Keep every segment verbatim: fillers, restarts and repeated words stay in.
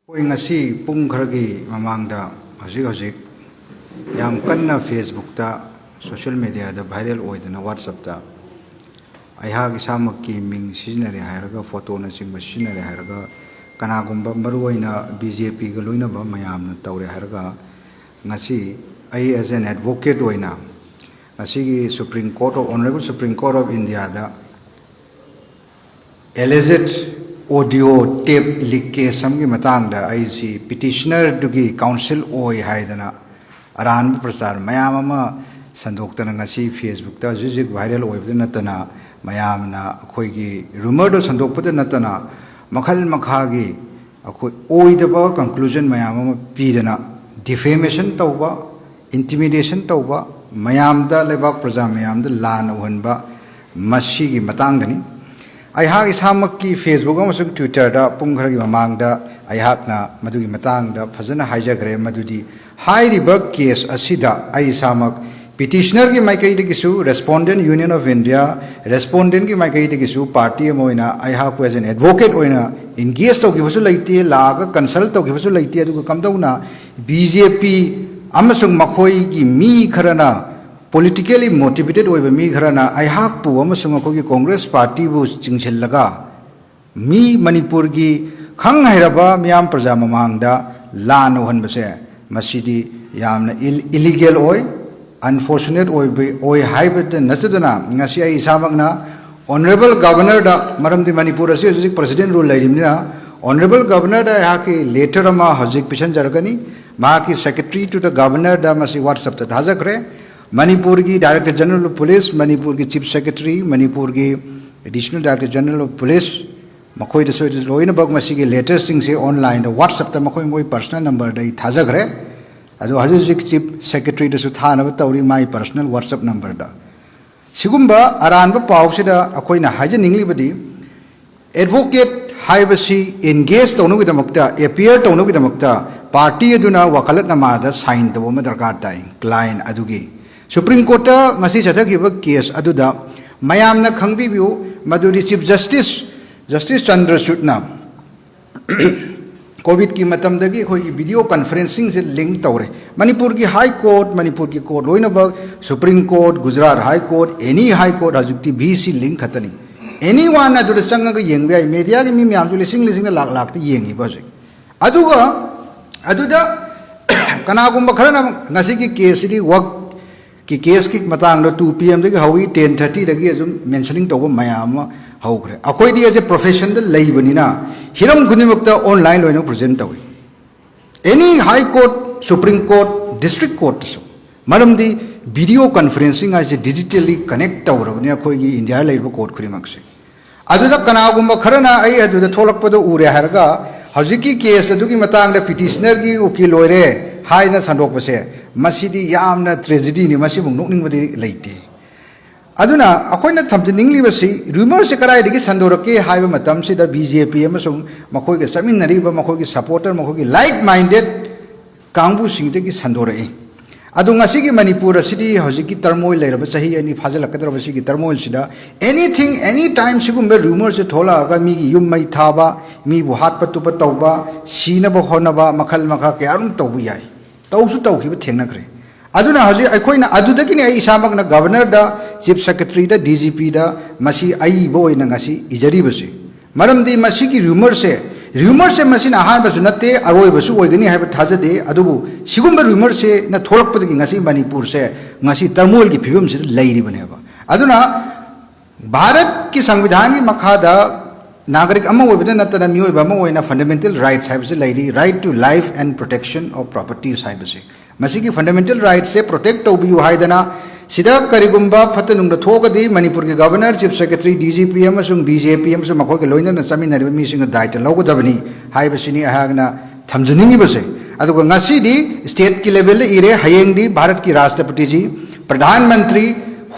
ꯑꯩꯈꯣꯏ ꯉꯁꯤ ꯄꯨꯡ ꯈꯔꯒꯤ ꯃꯃꯥꯡꯗ ꯍꯧꯖꯤꯛ ꯍꯧꯖꯤꯛ ꯌꯥꯝ ꯀꯟꯅ Facebookꯇ, social mediaꯗ viral ꯑꯣꯏꯗꯅ WhatsAppꯇ ꯑꯩꯍꯥꯛ ꯏꯁꯥꯃꯛꯀꯤ ꯃꯤꯡ ꯁꯤꯖꯤꯟꯅꯔꯦ ꯍꯥꯏꯔꯒ, ꯐꯣꯇꯣꯅꯆꯤꯡꯕ ꯁꯤꯖꯤꯟꯅꯔꯦ ꯍꯥꯏꯔꯒ, ꯀꯅꯥꯒꯨꯝꯕ ꯃꯔꯨꯑꯣꯏꯅ BJPꯒ ꯂꯣꯏꯅꯕ ꯃꯌꯥꯝꯅ ꯇꯧꯔꯦ ꯍꯥꯏꯔꯒ, ꯉꯁꯤ ꯑꯩ as an advocate ꯑꯣꯏꯅ ꯉꯁꯤꯒꯤ Supreme Court of, Honorable Supreme Court of Indiaꯗ alleged audio tape leak case ꯑꯃꯒꯤ ꯃꯇꯥꯡꯗ ꯑꯩꯁꯤ petitionerꯗꯨꯒꯤ counsel ꯑꯣꯏ ꯍꯥꯏꯗꯅ ꯑꯔꯥꯟꯕ ꯄ꯭ꯔꯆꯥꯔ ꯃꯌꯥꯝ ꯑꯃ ꯁꯟꯗꯣꯛꯇꯅ ꯉꯁꯤ Facebookꯇ ꯍꯧꯖꯤꯛ ꯍꯧꯖꯤꯛ viral ꯑꯣꯏꯕꯗ ꯅꯠꯇꯅ, ꯃꯌꯥꯝꯅ ꯑꯩꯈꯣꯏꯒꯤ rumorꯗꯣ ꯁꯟꯗꯣꯛꯄꯗ ꯅꯠꯇꯅ, ꯃꯈꯜ ꯃꯈꯥꯒꯤ ꯑꯩꯈꯣꯏ ꯑꯣꯏꯗꯕ conclusion ꯃꯌꯥꯝ ꯑꯃ ꯄꯤꯗꯅ, defamation ꯇꯧꯕ, intimidation ꯇꯧꯕ, ꯃꯌꯥꯝꯗ, ꯂꯩꯕꯥꯛ ꯄ꯭ꯔꯖꯥ ꯃꯌꯥꯝꯗ ꯂꯥꯟꯅ ꯎꯍꯟꯕ, ꯃꯁꯤꯒꯤ ꯃꯇꯥꯡꯗꯅꯤ꯫ ꯑꯩꯍꯥꯛ ꯏꯁꯥꯃꯛꯀꯤ Facebook ꯑꯃꯁꯨꯡ Twitterꯗ ꯄꯨꯡ ꯈꯔꯒꯤ ꯃꯃꯥꯡꯗ ꯑꯩꯍꯥꯛꯅ ꯃꯗꯨꯒꯤ ꯃꯇꯥꯡꯗ ꯐꯖꯅ ꯍꯥꯏꯖꯈ꯭ꯔꯦ, ꯃꯗꯨꯗꯤ ꯍꯥꯏꯔꯤꯕ case ꯑꯁꯤꯗ ꯑꯩ ꯏꯁꯥꯃꯛ petitionerꯒꯤ ꯃꯥꯏꯀꯩꯗꯒꯤꯁꯨ, Respondent Union of India, respondentꯀꯤ ꯃꯥꯏꯀꯩꯗꯒꯤꯁꯨ party ꯑꯃ ꯑꯣꯏꯅ ꯑꯩꯍꯥꯛꯄꯨ as an advocate ꯑꯣꯏꯅ engage ꯇꯧꯈꯤꯕꯁꯨ ꯂꯩꯇꯦ, ꯂꯥꯛꯑꯒ consult ꯇꯧꯈꯤꯕꯁꯨ ꯂꯩꯇꯦ꯫ ꯑꯗꯨꯒ ꯀꯝꯗꯧꯅ BJP ꯑꯃꯁꯨꯡ ꯃꯈꯣꯏꯒꯤ ꯃꯤ ꯈꯔꯅ, politically motivated ꯑꯣꯏꯕ ꯃꯤ ꯈꯔꯅ ꯑꯩꯍꯥꯛꯄꯨ ꯑꯃꯁꯨꯡ ꯑꯩꯈꯣꯏꯒꯤ Congress partyꯕꯨ ꯆꯤꯡꯁꯤꯜꯂꯒ ꯃꯤ ꯃꯅꯤꯄꯨꯔꯒꯤ ꯈꯪ ꯍꯩꯔꯕ ꯃꯤꯌꯥꯝ ꯄ꯭ꯔꯖꯥ ꯃꯃꯥꯡꯗ ꯂꯥꯟꯅ ꯎꯍꯟꯕꯁꯦ, ꯃꯁꯤꯗꯤ ꯌꯥꯝꯅ ꯏꯜ-, illegal ꯑꯣꯏ, unfortunate ꯑꯣꯏꯕ, ꯑꯣꯏ ꯍꯥꯏꯕꯇ ꯅꯠꯆꯗꯅ, ꯉꯁꯤ ꯑꯩ ꯏꯁꯥꯃꯛꯅ Honorable Governorꯗ, ꯃꯔꯝꯗꯤ ꯃꯅꯤꯄꯨꯔ ꯑꯁꯤ ꯍꯧꯖꯤꯛ President Rule ꯂꯩꯔꯤꯕꯅꯤꯅ, Honorable Governorꯗ ꯑꯩꯍꯥꯛꯀꯤ letter ꯑꯃ ꯍꯧꯖꯤꯛ ꯄꯤꯁꯟꯖꯔꯛꯀꯅꯤ꯫ ꯃꯍꯥꯛꯀꯤ Secretary to the Governorꯗ ꯃꯁꯤ WhatsAppꯇ ꯊꯥꯖꯈ꯭ꯔꯦ꯫ ꯃꯅꯤꯄꯨꯔꯒꯤ Director General of Police, ꯃꯅꯤꯄꯨꯔꯒꯤ Chief Secretary, ꯃꯅꯤꯄꯨꯔꯒꯤ Additional Director General of Police, ꯃꯈꯣꯏꯗꯁꯨ ꯂꯣꯏꯅꯃꯛ ꯃꯁꯤꯒꯤ letterꯁꯤꯡꯁꯦ onlineꯗ WhatsAppꯇ ꯃꯈꯣꯏ ꯃꯣꯏ personal numberꯗ ꯑꯩ ꯊꯥꯖꯈ꯭ꯔꯦ꯫ ꯑꯗꯣ ꯍꯧꯖꯤꯛ ꯍꯧꯖꯤꯛ Chief Secretaryꯗꯁꯨ ꯊꯥꯅꯕ ꯇꯧꯔꯤ, ꯃꯥꯒꯤ personal WhatsApp numberꯗ꯫ ꯁꯤꯒꯨꯝꯕ ꯑꯔꯥꯟꯕ ꯄꯥꯎꯁꯤꯗ ꯑꯩꯈꯣꯏꯅ ꯍꯥꯏꯖꯅꯤꯡꯂꯤꯕꯗꯤ, advocate ꯍꯥꯏꯕꯁꯤ engage ꯇꯧꯅꯕꯒꯤꯗꯃꯛꯇ, appear ꯇꯧꯅꯕꯒꯤꯗꯃꯛꯇ party ꯑꯗꯨꯅ ꯋꯥꯀꯂꯠꯅꯃꯥꯗ sign ꯇꯧꯕ ꯑꯃ ꯗꯔꯀꯥꯔ ꯇꯥꯏ, client ꯑꯗꯨꯒꯤ꯫ Supreme Courtꯇ ꯉꯁꯤ ꯆꯠꯊꯈꯤꯕ case ꯑꯗꯨꯗ ꯃꯌꯥꯝꯅ ꯈꯪꯕꯤꯌꯨ, ꯃꯗꯨꯗꯤ Chief Justice, Justice ꯆꯟꯗ꯭ꯔꯆꯨꯗꯅ ꯀꯣꯚꯤꯗꯀꯤ ꯃꯇꯝꯗꯒꯤ ꯑꯩꯈꯣꯏꯒꯤ video conferencingꯁꯦ link ꯇꯧꯔꯦ꯫ ꯃꯅꯤꯄꯨꯔꯒꯤ High Court, ꯃꯅꯤꯄꯨꯔꯒꯤ court ꯂꯣꯏꯅꯃꯛ, Supreme Court, Gujarat High Court, any High Court, ꯍꯧꯖꯤꯛꯇꯤ VC link ꯈꯛꯇꯅꯤ꯫ Anyone ꯑꯗꯨꯗ ꯆꯪꯉꯒ ꯌꯦꯡꯕ ꯌꯥꯏ꯫ Mediaꯒꯤ ꯃꯤ ꯃꯌꯥꯝꯁꯨ ꯂꯤꯁꯤꯡ ꯂꯤꯁꯤꯡꯅ ꯂꯥꯛ ꯂꯥꯛꯇ ꯌꯦꯡꯉꯤꯕ ꯍꯧꯖꯤꯛ꯫ ꯑꯗꯨꯒ ꯑꯗꯨꯗ ꯀꯅꯥꯒꯨꯝꯕ ꯈꯔꯅ ꯉꯁꯤꯒꯤ caseꯁꯤꯗꯤ workꯀꯤ caseꯀꯤ ꯃꯇꯥꯡꯗ two PM ꯗꯒꯤ ꯍꯧꯏ, ten thirtyꯗꯒꯤ ꯑꯗꯨꯝ mentioning ꯇꯧꯕ ꯃꯌꯥꯝ ꯑꯃ ꯍꯧꯈ꯭ꯔꯦ꯫ ꯑꯩꯈꯣꯏꯗꯤ as a professionꯗ ꯂꯩꯕꯅꯤꯅ ꯍꯤꯔꯝ ꯈꯨꯗꯤꯡꯃꯛꯇ online ꯂꯣꯏꯅ present ꯇꯧꯏ꯫ Any High Court, Supreme Court, District Courtꯇꯁꯨ꯫ ꯃꯔꯝꯗꯤ video conferencing ꯍꯥꯏꯁꯦ digitally connect ꯇꯧꯔꯕꯅꯤꯅ ꯑꯩꯈꯣꯏꯒꯤ Indiaꯗ ꯂꯩꯔꯤꯕ court ꯈꯨꯗꯤꯡꯃꯛꯁꯦ꯫ ꯑꯗꯨꯗ ꯀꯅꯥꯒꯨꯝꯕ ꯈꯔꯅ ꯑꯩ ꯑꯗꯨꯗ ꯊꯣꯛꯂꯛꯄꯗ ꯎꯔꯦ ꯍꯥꯏꯔꯒ ꯍꯧꯖꯤꯛꯀꯤ case ꯑꯗꯨꯒꯤ ꯃꯇꯥꯡꯗ petitionerꯒꯤ ꯎꯀꯤꯜ ꯑꯣꯏꯔꯦ ꯍꯥꯏꯅ ꯁꯟꯗꯣꯛꯄꯁꯦ, ꯃꯁꯤꯗꯤ ꯌꯥꯝꯅ tragedyꯅꯤ, ꯃꯁꯤꯃꯨꯛ ꯅꯣꯛꯅꯤꯡꯕꯗꯤ ꯂꯩꯇꯦ꯫ ꯑꯗꯨꯅ ꯑꯩꯈꯣꯏꯅ ꯊꯝꯖꯅꯤꯡꯂꯤꯕꯁꯤ, rumorꯁꯦ ꯀꯗꯥꯏꯗꯒꯤ ꯁꯟꯗꯣꯔꯛꯀꯦ ꯍꯥꯏꯕ ꯃꯇꯝꯁꯤꯗ BJP ꯑꯃꯁꯨꯡ ꯃꯈꯣꯏꯒ ꯆꯠꯃꯤꯟꯅꯔꯤꯕ ꯃꯈꯣꯏꯒꯤ supporter, ꯃꯈꯣꯏꯒꯤ like minded ꯀꯥꯡꯕꯨꯁꯤꯡꯗꯒꯤ ꯁꯟꯗꯣꯔꯛꯏ꯫ ꯑꯗꯨ ꯉꯁꯤꯒꯤ ꯃꯅꯤꯄꯨꯔ ꯑꯁꯤꯗꯤ ꯍꯧꯖꯤꯛꯀꯤ turmoil ꯂꯩꯔꯕ ꯆꯍꯤ ꯑꯅꯤ ꯐꯥꯖꯤꯜꯂꯛꯀꯗꯧꯔꯕ ꯁꯤꯒꯤ turmoilꯁꯤꯗ anything, any time ꯁꯤꯒꯨꯝꯕ rumorꯁꯦ ꯊꯣꯛꯂꯛꯑꯒ ꯃꯤꯒꯤ ꯌꯨꯝ ꯃꯩ ꯊꯥꯕ, ꯃꯤꯕꯨ ꯍꯥꯠꯄ ꯇꯨꯞꯄ ꯇꯧꯕ, ꯁꯤꯅꯕ ꯍꯣꯠꯅꯕ, ꯃꯈꯜ ꯃꯈꯥ ꯀꯌꯥ ꯑꯗꯨꯝ ꯇꯧꯕ ꯌꯥꯏ꯫ ꯇꯧꯁꯨ ꯇꯧꯈꯤꯕ ꯊꯦꯡꯅꯈ꯭ꯔꯦ꯫ ꯑꯗꯨꯅ ꯍꯧꯖꯤꯛ ꯑꯩꯈꯣꯏꯅ, ꯑꯗꯨꯗꯒꯤꯅꯤ ꯑꯩ ꯏꯁꯥꯃꯛꯅ Governorꯗ, Chief Secretaryꯗ, DGPꯗ ꯃꯁꯤ ꯑꯏꯕ ꯑꯣꯏꯅ ꯉꯁꯤ ꯏꯖꯔꯤꯕꯁꯤ꯫ ꯃꯔꯝꯗꯤ ꯃꯁꯤꯒꯤ rumorꯁꯦ, rumorꯁꯦ ꯃꯁꯤꯅ ꯑꯍꯥꯟꯕꯁꯨ ꯅꯠꯇꯦ, ꯑꯔꯣꯏꯕꯁꯨ ꯑꯣꯏꯒꯅꯤ ꯍꯥꯏꯕ ꯊꯥꯖꯗꯦ꯫ ꯑꯗꯨꯕꯨ ꯁꯤꯒꯨꯝꯕ rumorꯁꯦꯅ ꯊꯣꯛꯂꯛꯄꯗꯒꯤ ꯉꯁꯤ ꯃꯅꯤꯄꯨꯔꯁꯦ ꯉꯁꯤ turmoilꯒꯤ ꯐꯤꯕꯝꯁꯤꯗ ꯂꯩꯔꯤꯕꯅꯦꯕ꯫ ꯑꯗꯨꯅ ꯚꯥꯔꯠꯀꯤ ꯁꯪꯕꯤꯙꯥꯟꯒꯤ ꯃꯈꯥꯗ ꯅꯥꯒꯔꯤꯛ ꯑꯃ ꯑꯣꯏꯕꯗ ꯅꯠꯇꯅ ꯃꯤꯑꯣꯏꯕ ꯑꯃ ꯑꯣꯏꯅ fundamental rights ꯍꯥꯏꯕꯁꯤ ꯂꯩꯔꯤ, right to life and protection of properties ꯍꯥꯏꯕꯁꯦ꯫ ꯃꯁꯤꯒꯤ fundamental rightsꯁꯦ protect ꯇꯧꯕꯤꯌꯨ ꯍꯥꯏꯗꯅ ꯁꯤꯗ ꯀꯔꯤꯒꯨꯝꯕ ꯐꯠꯇ ꯅꯨꯡꯗ ꯊꯣꯛꯑꯒꯗꯤ ꯃꯅꯤꯄꯨꯔꯒꯤ Governor, Chief Secretary, DGP ꯑꯃꯁꯨꯡ BJP ꯑꯃꯁꯨꯡ ꯃꯈꯣꯏꯒ ꯂꯣꯏꯅꯅ ꯆꯠꯃꯤꯟꯅꯔꯤꯕ ꯃꯤꯁꯤꯡꯅ ꯗꯥꯏꯇ ꯂꯧꯒꯗꯕꯅꯤ ꯍꯥꯏꯕꯁꯤꯅꯤ ꯑꯩꯍꯥꯛꯅ ꯊꯝꯖꯅꯤꯡꯉꯤꯕꯁꯦ꯫ ꯑꯗꯨꯒ ꯉꯁꯤꯗꯤ stateꯀꯤ levelꯗ ꯏꯔꯦ, ꯍꯌꯦꯡꯗꯤ ꯚꯥꯔꯠꯀꯤ ꯔꯥꯁꯇ꯭ꯔꯄꯇꯤꯖꯤ, ꯄ꯭ꯔꯙꯥꯟ ꯃꯟꯇ꯭ꯔꯤ,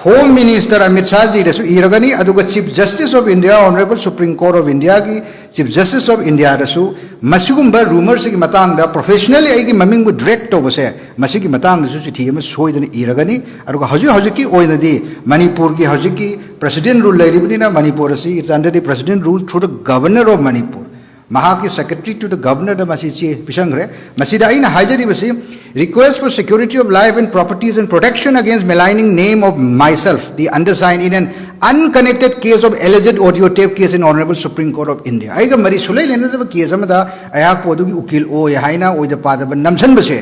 Home Minister ꯑꯃꯤꯠ ꯁꯥꯍꯖꯤꯗꯁꯨ ꯏꯔꯒꯅꯤ, ꯑꯗꯨꯒ Chief Justice of India, Honorable Supreme Court of Indiaꯒꯤ Chief Justice of Indiaꯗꯁꯨ ꯃꯁꯤꯒꯨꯝꯕ rumorꯁꯤꯒꯤ ꯃꯇꯥꯡꯗ professionally ꯑꯩꯒꯤ ꯃꯃꯤꯡꯕꯨ drag ꯇꯧꯕꯁꯦ, ꯃꯁꯤꯒꯤ ꯃꯇꯥꯡꯗꯁꯨ ꯆꯤꯊꯤ ꯑꯃ ꯁꯣꯏꯗꯅ ꯏꯔꯒꯅꯤ꯫ ꯑꯗꯨꯒ ꯍꯧꯖꯤꯛ ꯍꯧꯖꯤꯛꯀꯤ ꯑꯣꯏꯅꯗꯤ ꯃꯅꯤꯄꯨꯔꯒꯤ ꯍꯧꯖꯤꯛꯀꯤ President Rule ꯂꯩꯔꯤꯕꯅꯤꯅ ꯃꯅꯤꯄꯨꯔ ꯑꯁꯤ it's under the President Rule through the Governor of Manipur꯫ ꯃꯍꯥꯛꯀꯤ secretary to the governorꯗ ꯃꯁꯤ ꯆꯦ ꯄꯤꯁꯟꯈ꯭ꯔꯦ꯫ ꯃꯁꯤꯗ ꯑꯩꯅ ꯍꯥꯏꯖꯔꯤꯕꯁꯤ, "Request for security of life and properties and protection against maligning name of myself, the undersigned, in an unconnected case of alleged audio tape case in Honorable Supreme Court of India." ꯑꯩꯒ ꯃꯔꯤ ꯁꯨꯂꯩ ꯂꯩꯅꯗꯕ case ꯑꯃꯗ ꯑꯩꯍꯥꯛꯄꯨ ꯑꯗꯨꯒꯤ ꯎꯀꯤꯜ ꯑꯣꯏ ꯍꯥꯏꯅ ꯑꯣꯏꯗ ꯄꯥꯗꯕ ꯅꯝꯁꯤꯟꯕꯁꯦ,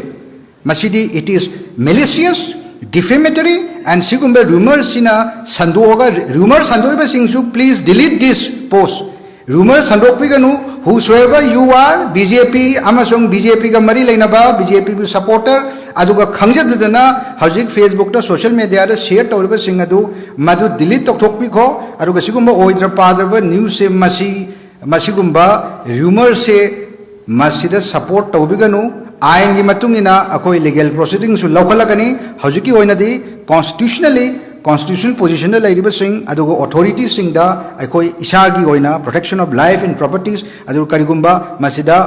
ꯃꯁꯤꯗꯤ it is malicious, defamatory and ꯁꯤꯒꯨꯝꯕ rumourꯁꯤꯅ ꯁꯟꯗꯣꯛꯑꯒ, rumour ꯁꯟꯗꯣꯛꯏꯕꯁꯤꯡꯁꯨ please delete this post. Rumour ꯁꯟꯗꯣꯛꯄꯤꯒꯅꯨ꯫ Whosoever you are, BJP ꯑꯃꯁꯨꯡ BJPꯒ ꯃꯔꯤ ꯂꯩꯅꯕ, BJPꯕꯨ supporter, ꯑꯗꯨꯒ ꯈꯪꯖꯗꯗꯅ ꯍꯧꯖꯤꯛ Facebookꯇ, social mediaꯗ share ꯇꯧꯔꯤꯕꯁꯤꯡ ꯑꯗꯨ ꯃꯗꯨ delete ꯇꯧꯊꯣꯛꯄꯤꯈꯣ꯫ ꯑꯗꯨꯒ ꯁꯤꯒꯨꯝꯕ ꯑꯣꯏꯗ꯭ꯔ ꯄꯥꯗ꯭ꯔꯕ newsꯁꯦ, ꯃꯁꯤ, ꯃꯁꯤꯒꯨꯝꯕ rumourꯁꯦ ꯃꯁꯤꯗ support ꯇꯧꯕꯤꯒꯅꯨ꯫ ꯑꯥꯏꯟꯒꯤ ꯃꯇꯨꯡ ꯏꯟꯅ ꯑꯩꯈꯣꯏ legal proceedingꯁꯨ ꯂꯧꯈꯠꯂꯒꯅꯤ꯫ ꯍꯧꯖꯤꯛꯀꯤ ꯑꯣꯏꯅꯗꯤ constitutionally, constitutional positionꯗ ꯂꯩꯔꯤꯕꯁꯤꯡ ꯑꯗꯨꯒ authorityꯁꯤꯡꯗ ꯑꯩꯈꯣꯏ ꯏꯁꯥꯒꯤ ꯑꯣꯏꯅ protection of life and properties, ꯑꯗꯨꯒ ꯀꯔꯤꯒꯨꯝꯕ ꯃꯁꯤꯗ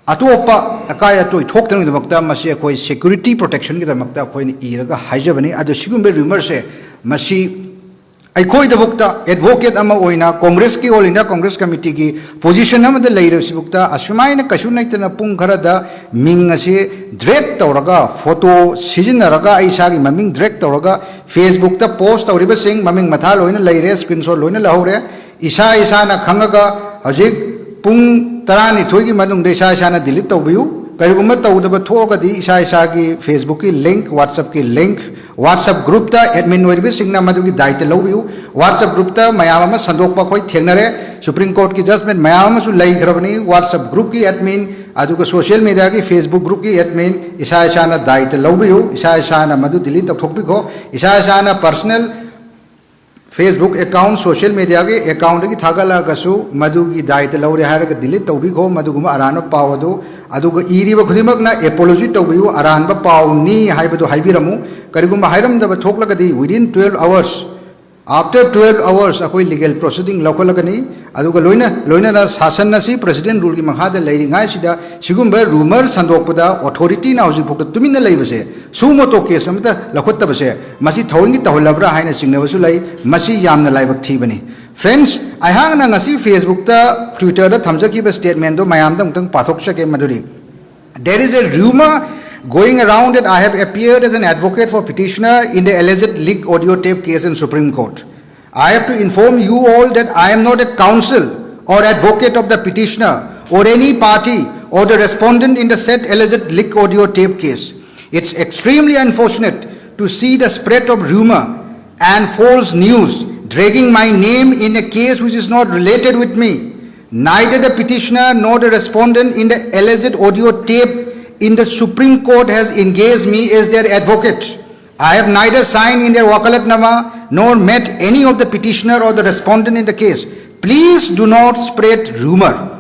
ꯑꯇꯣꯞꯄ ꯑꯀꯥꯏ ꯑꯇꯣꯏ ꯊꯣꯛꯇꯅꯕꯒꯤꯗꯃꯛꯇ ꯃꯁꯤ ꯑꯩꯈꯣꯏ security protectionꯒꯤꯗꯃꯛꯇ ꯑꯩꯈꯣꯏꯅ ꯏꯔꯒ ꯍꯥꯏꯖꯕꯅꯤ꯫ ꯑꯗꯨ ꯁꯤꯒꯨꯝꯕ rumourꯁꯦ ꯃꯁꯤ ꯑꯩꯈꯣꯏꯗꯐꯥꯎꯗ advocate ꯑꯃ ꯑꯣꯏꯅ Congressꯀꯤ, All India Congress Committeeꯒꯤ position ꯑꯃꯗ ꯂꯩꯔꯤꯕꯁꯤꯐꯥꯎꯗ ꯑꯁꯨꯃꯥꯏꯅ ꯀꯩꯁꯨ ꯂꯩꯇꯅ ꯄꯨꯡ ꯈꯔꯗ ꯃꯤꯡ ꯑꯁꯤ drag ꯇꯧꯔꯒ, photo ꯁꯤꯖꯤꯟꯅꯔꯒ, ꯑꯩ ꯏꯁꯥꯒꯤ ꯃꯃꯤꯡ drag ꯇꯧꯔꯒ Facebookꯇ post ꯇꯧꯔꯤꯕꯁꯤꯡ, ꯃꯃꯤꯡ ꯃꯊꯥ ꯂꯣꯏꯅ ꯂꯩꯔꯦ, screenshot ꯂꯣꯏꯅ ꯂꯧꯍꯧꯔꯦ꯫ ꯏꯁꯥ ꯏꯁꯥꯅ ꯈꯪꯉꯒ ꯍꯧꯖꯤꯛ ꯄꯨꯡ ꯇꯔꯥꯅꯤꯊꯣꯏꯒꯤ ꯃꯅꯨꯡꯗ ꯏꯁꯥ ꯏꯁꯥꯅ delete ꯇꯧꯕꯤꯌꯨ꯫ ꯀꯔꯤꯒꯨꯝꯕ ꯇꯧꯗꯕ ꯊꯣꯛꯑꯒꯗꯤ ꯏꯁꯥ ꯏꯁꯥꯒꯤ Facebookꯀꯤ link, WhatsAppꯀꯤ link, WhatsApp groupꯇ admin ꯑꯣꯏꯔꯤꯕꯁꯤꯡꯅ ꯃꯗꯨꯒꯤ ꯗꯥꯏꯇ ꯂꯧꯕꯤꯌꯨ꯫ WhatsApp groupꯇ ꯃꯌꯥꯝ ꯑꯃ ꯁꯟꯗꯣꯛꯄ ꯑꯩꯈꯣꯏ ꯊꯦꯡꯅꯔꯦ꯫ Supreme Courtꯀꯤ judgment ꯃꯌꯥꯝ ꯑꯃꯁꯨ ꯂꯩꯈ꯭ꯔꯕꯅꯤ꯫ WhatsApp groupꯀꯤ admin, ꯑꯗꯨꯒ social mediaꯒꯤ Facebook groupꯀꯤ admin, ꯏꯁꯥ ꯏꯁꯥꯅ ꯗꯥꯏꯇ ꯂꯧꯕꯤꯌꯨ꯫ ꯏꯁꯥ ꯏꯁꯥꯅ ꯃꯗꯨ delete ꯇꯧꯊꯣꯛꯄꯤꯈꯣ꯫ ꯏꯁꯥ ꯏꯁꯥꯅ personal Facebook account, social mediaꯒꯤ accountꯗꯒꯤ ꯊꯥꯒꯠꯂꯛꯑꯒꯁꯨ ꯃꯗꯨꯒꯤ ꯗꯥꯏꯇ ꯂꯧꯔꯦ ꯍꯥꯏꯔꯒ delete ꯇꯧꯕꯤꯈꯣ ꯃꯗꯨꯒꯨꯝꯕ ꯑꯔꯥꯟꯕ ꯄꯥꯎ ꯑꯗꯨ꯫ ꯑꯗꯨꯒ ꯏꯔꯤꯕ ꯈꯨꯗꯤꯡꯃꯛꯅ apology ꯇꯧꯕꯤꯌꯨ, ꯑꯔꯥꯟꯕ ꯄꯥꯎꯅꯤ ꯍꯥꯏꯕꯗꯨ ꯍꯥꯏꯕꯤꯔꯝꯃꯨ꯫ ꯀꯔꯤꯒꯨꯝꯕ ꯍꯥꯏꯔꯝꯗꯕ ꯊꯣꯛꯂꯒꯗꯤ within twelve hours, after twelve hours ꯑꯩꯈꯣꯏ legal proceeding ꯂꯧꯈꯠꯂꯒꯅꯤ꯫ ꯑꯗꯨꯒ ꯂꯣꯏꯅ, ꯂꯣꯏꯅꯅ ꯁꯥꯁꯟ ꯑꯁꯤ President ruleꯒꯤ ꯃꯈꯥꯗ ꯂꯩꯔꯤꯉꯥꯏꯁꯤꯗ ꯁꯤꯒꯨꯝꯕ rumour ꯁꯟꯗꯣꯛꯄꯗ authorityꯅ ꯍꯧꯖꯤꯛꯐꯥꯎꯗ ꯇꯨꯃꯤꯟꯅ ꯂꯩꯕꯁꯦ, suo motu case ꯑꯃꯠꯇ ꯂꯧꯈꯠꯇꯕꯁꯦ, ꯃꯁꯤ ꯊꯑꯣꯏꯒꯤ ꯇꯧꯍꯜꯂꯕ꯭ꯔꯥ ꯍꯥꯏꯅ ꯆꯤꯡꯅꯕꯁꯨ ꯂꯩ꯫ ꯃꯁꯤ ꯌꯥꯝꯅ ꯂꯥꯏꯕꯛ ꯊꯤꯕꯅꯤ꯫ Friends, ꯑꯩꯍꯥꯛꯅ ꯉꯁꯤ Facebookꯇ, Twitterꯗ ꯊꯝꯖꯈꯤꯕ statementꯗꯣ ꯃꯌꯥꯝꯗ ꯑꯃꯨꯛꯇꯪ ꯄꯥꯊꯣꯛꯆꯒꯦ꯫ ꯃꯗꯨꯗꯤ, there is a rumor going around that I have appeared as an advocate for petitioner in the alleged leak audio tape case in Supreme Court. I have to inform you all that I am not a counsel or advocate of the petitioner or any party or the respondent in the said alleged leak audio tape case. It's extremely unfortunate to see the spread of rumor and false news dragging my name in a case which is not related with me. Neither the petitioner nor the respondent in the alleged audio tape in the Supreme Court has engaged me as their advocate. I have neither signed in their wakalatnama nor met any of the petitioner or the respondent in the case. Please do not spread rumor.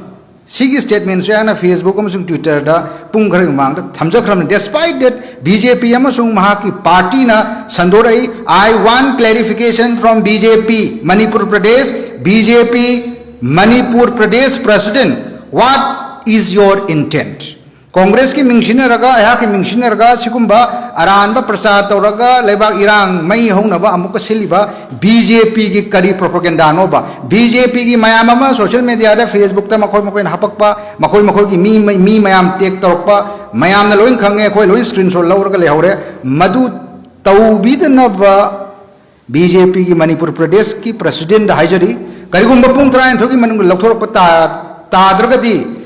ꯁꯤꯒꯤ statementꯁꯦ ꯑꯩꯅ Facebook ꯑꯃꯁꯨꯡ Twitterꯗ ꯄꯨꯡ ꯈꯔꯒꯤ ꯃꯃꯥꯡꯗ ꯊꯝꯖꯈ꯭ꯔꯕꯅꯤ꯫ Despite that, BJP ꯑꯃꯁꯨꯡ ꯃꯍꯥꯛꯀꯤ partyꯅ ꯁꯟꯗꯣꯔꯛꯏ꯫ I want clarification from BJP Manipur Pradesh, BJP Manipur Pradesh President, what is your intent? Congressꯀꯤ ꯃꯤꯡ ꯁꯤꯖꯤꯟꯅꯔꯒ, ꯑꯩꯍꯥꯛꯀꯤ ꯃꯤꯡ ꯁꯤꯖꯤꯟꯅꯔꯒ ꯁꯤꯒꯨꯝꯕ ꯑꯔꯥꯟꯕ ꯄ꯭ꯔꯆꯥꯔ ꯇꯧꯔꯒ ꯂꯩꯕꯥꯛ ꯏꯔꯥꯡ ꯃꯩ ꯍꯧꯅꯕ ꯑꯃꯨꯛꯀ ꯁꯤꯜꯂꯤꯕ BJPꯒꯤ ꯀꯔꯤ propagandaꯅꯣꯕ? BJPꯒꯤ ꯃꯌꯥꯝ ꯑꯃ social mediaꯗ, Facebookꯇ ꯃꯈꯣꯏ ꯃꯈꯣꯏꯅ ꯍꯥꯄꯛꯄ, ꯃꯈꯣꯏ ꯃꯈꯣꯏꯒꯤ ꯃꯤ, ꯃꯤ ꯃꯌꯥꯝ tag ꯇꯧꯔꯛꯄ, ꯃꯌꯥꯝꯅ ꯂꯣꯏ ꯈꯪꯉꯦ, ꯑꯩꯈꯣꯏ ꯂꯣꯏ screenshot ꯂꯧꯔꯒ ꯂꯩꯍꯧꯔꯦ꯫ ꯃꯗꯨ ꯇꯧꯕꯤꯗꯅꯕ BJPꯒꯤ Manipur Presidentꯀꯤ Presidentꯗ ꯍꯥꯏꯖꯔꯤ, ꯀꯔꯤꯒꯨꯝꯕ ꯄꯨꯡ ꯇꯔꯥꯅꯤꯊꯣꯏꯒꯤ ꯃꯅꯨꯡꯗ ꯂꯧꯊꯣꯔꯛꯄ ꯇꯥ-, ꯇꯥꯗ꯭ꯔꯒꯗꯤ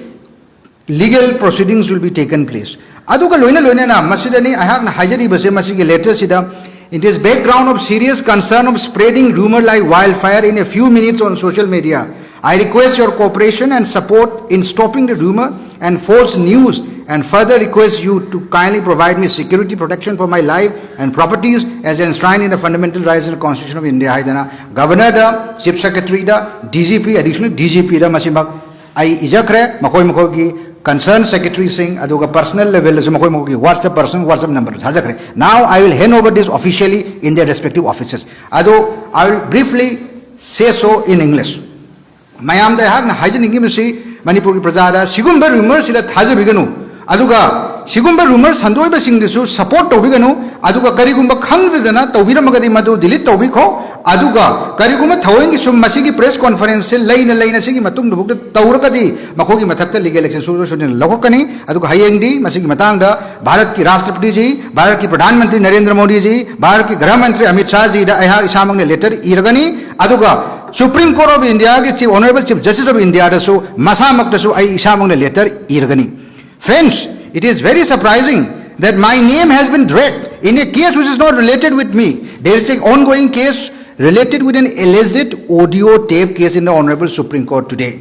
legal proceedings will be taken place. ꯑꯗꯨꯒ ꯂꯣꯏꯅ ꯂꯣꯏꯅꯅ ꯃꯁꯤꯗꯅꯤ ꯑꯩꯍꯥꯛꯅ ꯍꯥꯏꯖꯔꯤꯕꯁꯦ, ꯃꯁꯤꯒꯤ letterꯁꯤꯗ, in this background of serious concern of spreading rumor like wildfire in a few minutes on social media, I request your cooperation and support in stopping the rumor and false news, and further request you to kindly provide me security protection for my life and properties as enshrined in the fundamental rights and constitution of India ꯍꯥꯏꯗꯅ Governorꯗ, Chief Secretaryꯗ, DGP, Additional DGPꯗ ꯃꯁꯤꯃꯛ ꯑꯩ ꯏꯖꯈ꯭ꯔꯦ꯫ ꯃꯈꯣꯏ ꯃꯈꯣꯏꯒꯤ concerned secretaryꯁꯤꯡ, ꯑꯗꯨꯒ personal levelꯗꯁꯨ ꯃꯈꯣꯏ ꯃꯈꯣꯏꯒꯤ WhatsApp, personal WhatsApp numberꯗ ꯊꯥꯖꯈ꯭ꯔꯦ꯫ Now I will hand over this officially in their respective offices. ꯑꯗꯣ I will briefly say so in English. ꯃꯌꯥꯝꯗ ꯑꯩꯍꯥꯛꯅ ꯍꯥꯏꯖꯅꯤꯡꯉꯤꯕꯁꯤ, ꯃꯅꯤꯄꯨꯔꯒꯤ ꯄ꯭ꯔꯖꯥꯗ ꯁꯤꯒꯨꯝꯕ rumorꯁꯤꯗ ꯊꯥꯖꯕꯤꯒꯅꯨ, ꯑꯗꯨꯒ ꯁꯤꯒꯨꯝꯕ rumor ꯁꯟꯗꯣꯛꯏꯕꯁꯤꯡꯗꯨꯁꯨ support ꯇꯧꯕꯤꯒꯅꯨ, ꯑꯗꯨꯒ ꯀꯔꯤꯒꯨꯝꯕ ꯈꯪꯗꯗꯅ ꯇꯧꯕꯤꯔꯝꯃꯒꯗꯤ ꯃꯗꯨ delete ꯇꯧꯕꯤꯈꯣ꯫ ꯑꯗꯨꯒ ꯀꯔꯤꯒꯨꯝꯕ ꯊꯑꯣꯏꯒꯤ ꯁꯨꯝ ꯃꯁꯤꯒꯤ press conferenceꯁꯦ ꯂꯩꯅ ꯂꯩꯅ ꯁꯤꯒꯤ ꯃꯇꯨꯡꯗ ꯐꯥꯎꯗ ꯇꯧꯔꯒꯗꯤ ꯃꯈꯣꯏꯒꯤ ꯃꯊꯛꯇ legal action ꯁꯣꯏꯗꯅ ꯂꯧꯈꯠꯀꯅꯤ꯫ ꯑꯗꯨꯒ ꯍꯌꯦꯡꯗꯤ ꯃꯁꯤꯒꯤ ꯃꯇꯥꯡꯗ ꯚꯥꯔꯠꯀꯤ ꯔꯥꯁꯇ꯭ꯔꯄꯇꯤꯖꯤ, ꯚꯥꯔꯠꯀꯤ ꯄ꯭ꯔꯙꯥꯟ ꯃꯟꯇ꯭ꯔꯤ ꯅꯔꯦꯟꯗ꯭ꯔ ꯃꯣꯗꯤꯖꯤ, ꯚꯥꯔꯠꯀꯤ ꯒ꯭ꯔꯍ ꯃꯟꯇ꯭ꯔꯤ ꯑꯃꯤꯠ ꯁꯥꯍꯖꯤꯗ ꯑꯩꯍꯥꯛ ꯏꯁꯥꯃꯛꯅ letter ꯏꯔꯒꯅꯤ꯫ ꯑꯗꯨꯒ Supreme Court of Indiaꯒꯤ Chief, Honourable Chief Justice of Indiaꯗꯁꯨ ꯃꯁꯥꯃꯛꯇꯁꯨ ꯑꯩ ꯏꯁꯥꯃꯛꯅ letter ꯏꯔꯒꯅꯤ꯫ Friends, it is very surprising that my name has been dragged in a case which is not related with me. There is an ongoing case related with an alleged audio tape case in the Honorable Supreme Court today.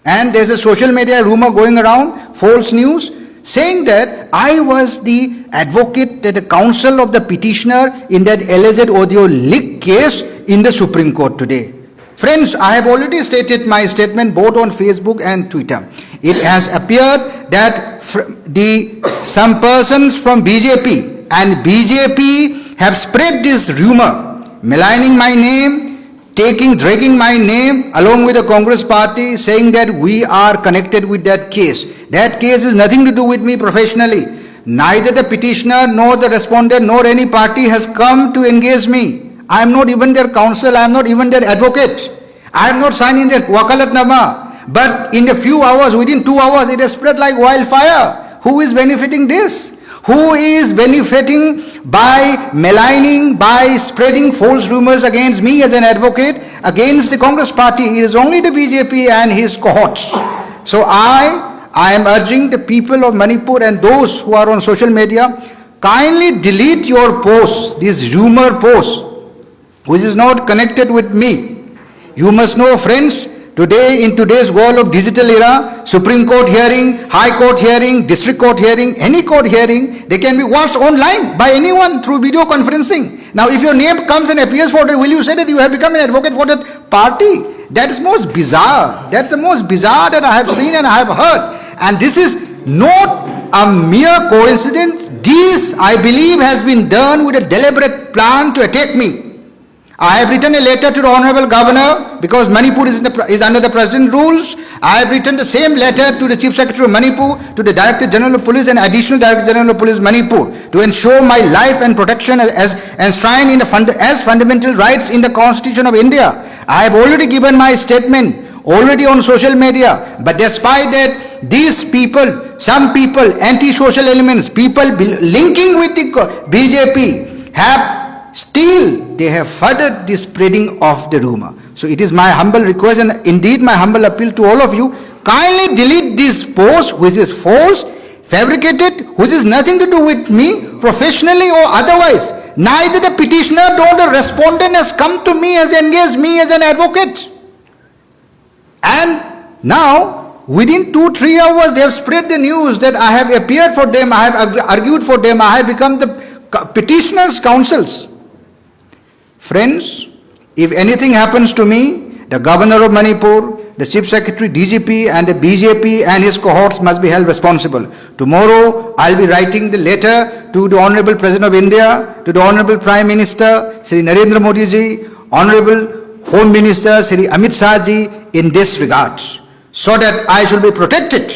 And there's a social media rumor going around, false news, saying that I was the advocate, that the counsel of the petitioner in that alleged audio leak case in the Supreme Court today. Friends, I have already stated my statement both on Facebook and Twitter. It has appeared that fr- the some persons from B J P and B J P have spread this rumor, maligning my name, taking, dragging my name along with the Congress party, saying that we are connected with that case. That case is nothing to do with me professionally. Neither the petitioner nor the respondent nor any party has come to engage me. I am not even their counsel, I am not even their advocate. I am not signing their wakalatnama. But in a few hours, within two hours, it has spread like wildfire. Who is benefiting this? Who is benefiting by maligning, by spreading false rumors against me as an advocate, against the Congress party? It is only the B J P and his cohorts. So I, I am urging the people of Manipur and those who are on social media, kindly delete your posts, these rumor posts, which is not connected with me. You must know, friends, today, in today's world of digital era, Supreme Court hearing, High Court hearing, District Court hearing, any court hearing, they can be watched online by anyone through video conferencing. Now, if your name comes and appears for it, will you say that you have become an advocate for that party? That is most bizarre. That's the most bizarre that I have seen and I have heard. And this is not a mere coincidence. This, I believe, has been done with a deliberate plan to attack me. I have written a letter to the Honorable Governor because Manipur is, in the, is under the President rules. I have written the same letter to the Chief Secretary of Manipur, to the Director General of Police and Additional Director General of Police Manipur to ensure my life and protection as, as enshrined in the fund, as fundamental rights in the Constitution of India. I have already given my statement already on social media, but despite that, these people, some people, anti-social elements, people bel- linking with the co- B J P, have still, they have furthered the spreading of the rumor. So it is my humble request and indeed my humble appeal to all of you, kindly delete this post which is false, fabricated, which is nothing to do with me, professionally or otherwise. Neither the petitioner nor the respondent has come to me, has engaged me as an advocate. And now, within two, three hours, they have spread the news that I have appeared for them, I have arg- argued for them, I have become the co- petitioner's counsels. Friends, if anything happens to me, the governor of Manipur, the chief secretary, D G P, and the B J P and his cohorts must be held responsible. Tomorrow, I'll be writing the letter to the Honorable President of India, to the Honorable Prime Minister, Shri Narendra Modi ji, Honorable Home Minister, Shri Amit Shah ji, in this regard, so that I should be protected.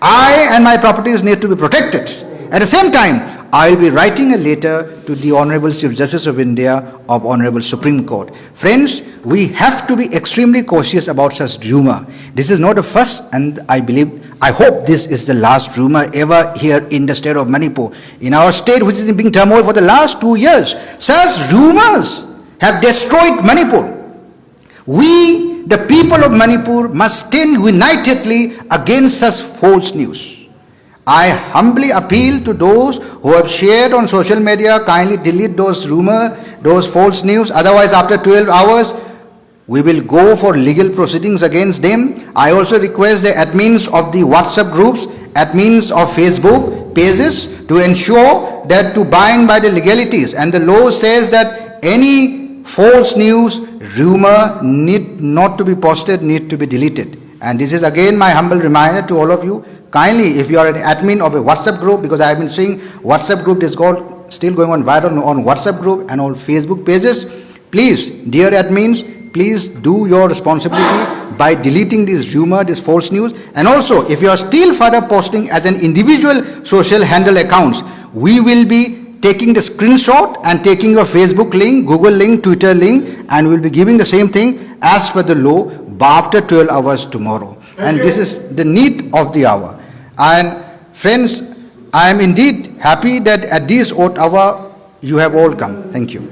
I and my properties need to be protected. At the same time, I will be writing a letter to the Honorable Chief Justice of India of Honorable Supreme Court. Friends, we have to be extremely cautious about such rumor. This is not the first, and I believe, I hope this is the last rumor ever here in the state of Manipur. In our state, which is in turmoil for the last two years, such rumors have destroyed Manipur. We, the people of Manipur, must stand unitedly against such false news. I humbly appeal to those who have shared on social media, kindly delete those rumor, those false news. Otherwise, after twelve hours, we will go for legal proceedings against them. I also request the admins of the WhatsApp groups, admins of Facebook pages to ensure that to bind by the legalities. And the law says that any false news, rumor need not to be posted, need to be deleted. And this is again my humble reminder to all of you. Kindly, if you are an admin of a WhatsApp group, because I have been seeing WhatsApp group is got still going on viral on WhatsApp group and all Facebook pages, Please, dear admins, please do your responsibility by deleting this rumor, this false news. And also, if you are still further posting as an individual social handle accounts, we will be taking the screenshot and taking your Facebook link, Google link, Twitter link, and we'll be giving the same thing as per the law after twelve hours tomorrow. And this is the need of the hour. And friends, I am indeed happy that at this odd hour you have all come. Thank you.